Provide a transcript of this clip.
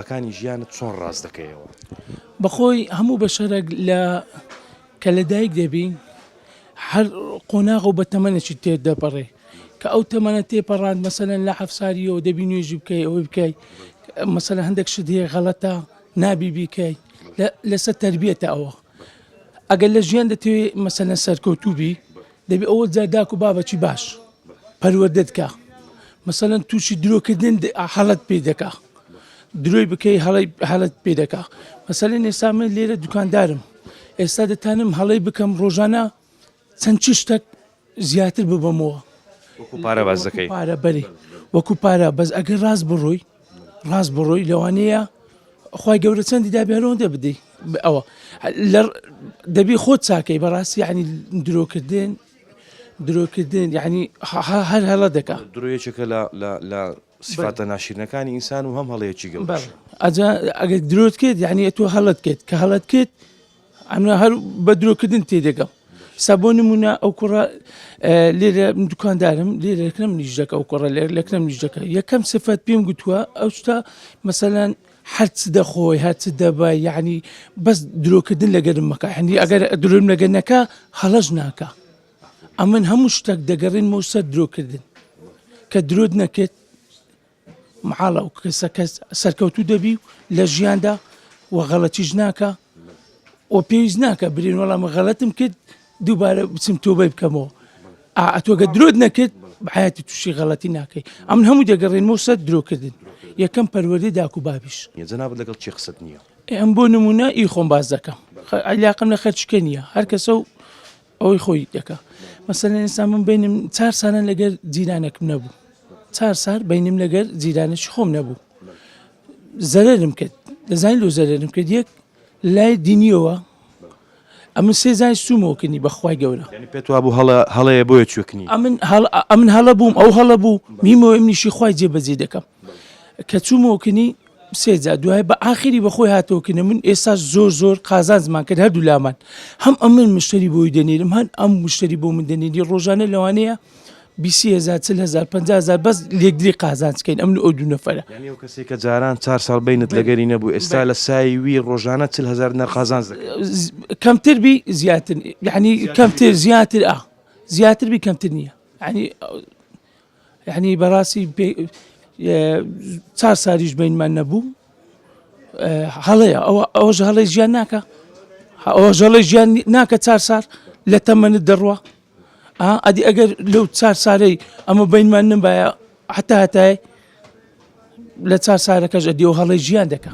هەڵەکانی ژیانت چۆن ڕاست دەکەیەوە؟ بەخۆی هەموو بەشەرەک لە کە لەدایک دەبی هەر قۆناغ و بە تەمەنێکی تێ دەپەڕێ کە ئەو تەمەنە تێپەڕاند مەسەلەن لە حەفساریەوە دەبی نوێژی بکەی ئەوەی بکەی مەسەلە هەندێک شت هەیە غەڵەتە نابی بیکەی لەسەر تربیەتە ئەوە ئەگەر لە ژیان دەتەوێ مەسەلەن سەرکەوتوو بی دەبی ئەوە جار داک و بابەکی باش پەروەردەت کا مەسەلەن تووشی درۆکردن هەڵەت پێ دەکا درۆی بکەی هەڵی هەڵت پێ دەکا مەسەلەن ئێستا من لێرە دوکاندارم ئێستا دەتانم هەڵەی بکەم ڕۆژانە چەند چ شتێک زیاتر ببەمەوە وەکو پارە باس دەکەی پارە بەری وەکو پارە بەس ئەگەر ڕاست بڕۆی ڕاست بڕۆی لەوانەیە خی گەورە چەندی دابێ هەرەوەندە بدەی ئەوە لە دەبی خۆت چاکەی بەڕاستی یعنی درۆکردن درۆکردن یعنی هەر هەڵە دەکا درۆ یەکێکە لە لە لە سیفاتە ناشیرنەکانی ئینسان و هەم هەڵەیەکی گەورەشە. ئەجا ئەگەر درۆت کرد یعنی ئەتۆ هەڵەت کرد کە هەڵەت کرد ئەمە هەر بە درۆکردن تێدەگەم سا بۆ نمونە ئەو کوڕە لێرە من دوکاندارم لێرە لەکنەم نیش دەکە ئەو کوڕە لێر لەکنەم نیش دەکە یەکەم سفەت پێم گوتووە ئەو شتە مەسەلەن هەرچ دەخۆی هەرچ دەبە یعنی بەس درۆکردن لەگەرم مەکە هەندی ئەگەر درۆم لەگەر نەکە هەڵەش ناکە ئەمن هەموو شتێک دەگەڕێنمەوە سەر درۆکردن کە درۆت نەکرد محاڵە ئەو کەسە کەس سەرکەوتوو دەبی و لە ژیاندا و غەڵەتیش ناکە و پێویست ناکە برین وەڵام غەڵەتم کرد دووبارە بچم تۆبەی بکەمەوە ئەتۆگە درۆت نەکرد حیاتی تووشی غەڵەتی ناکەی ئەمن هەموو دەگەڕێنمەوە سەر درۆکردن یەکەم پەروەردەی داک و بابیش. جەنابت لەگەڵ کێ قسەت نییە؟ ئەم بۆ نمونە ئی خۆم باس دەکەم عیلاقم لە خەرچکە نییە هەر کەسە و ئەوەی خۆی دەکا مەسەلەن ئێستا من بینم چار سالە لەگەر جیرانێکم نەبوو چار سال بینیم لەگەر جیرانێکی خۆم نەبوو زەرەرم کرد دەزانین لۆ زەرەرم کرد یەک لای دینیەوە ئەمن سێ زای سومۆکنی بەخوای گەورە یعنی پێت وابوو هەڵە هەڵەیە بۆیە چوێکنی ئەمن هەڵ ئەمن هەڵە بووم ئەو هەڵە بوو میمەوە منیشی خوای جێبەجێ دەکەم کە چوومۆکنی سێ جار دوای بە ئاخری بە خۆی هاتەوە کنە من ئێستا زۆر زۆر قازانجمان کرد هەردوو لامان هەم ئەمن مشتری بۆی دەنێرم هەن ئەم مشتری بۆ من دەنێری ڕۆژانە لەوانەیە 20 هزار 40 هزار 50 هزار بەس لێکدری قازانج کەین ئەمن ئەو دوو نەفەرە یعنی ئەو کەسێک کە جاران چار ساڵ بینت لەگەری نەبوو ئێستا لە سای وی ڕۆژانە 40 هزار دینار قازانج دەکەی کەمتر بی زیاتر یعنی کەمتر زیاتر ئا زیاتر بی کەمتر نییە یعنی یعنی بەڕاستی چار ساریش بینمان نەبوو هەڵەیە ئەوە ئەوەش هەڵەی ژیان ناکە ئەوەش هەڵەی ژیان ناکە چار سار لە تەمەنت دەڕوا ئەدی ئەگەر لەو چار سارەی ئەمە بینمان نەبایە حتا هەتای لە چار سارەکەش ئەدی و هەڵەی ژیان دەکە.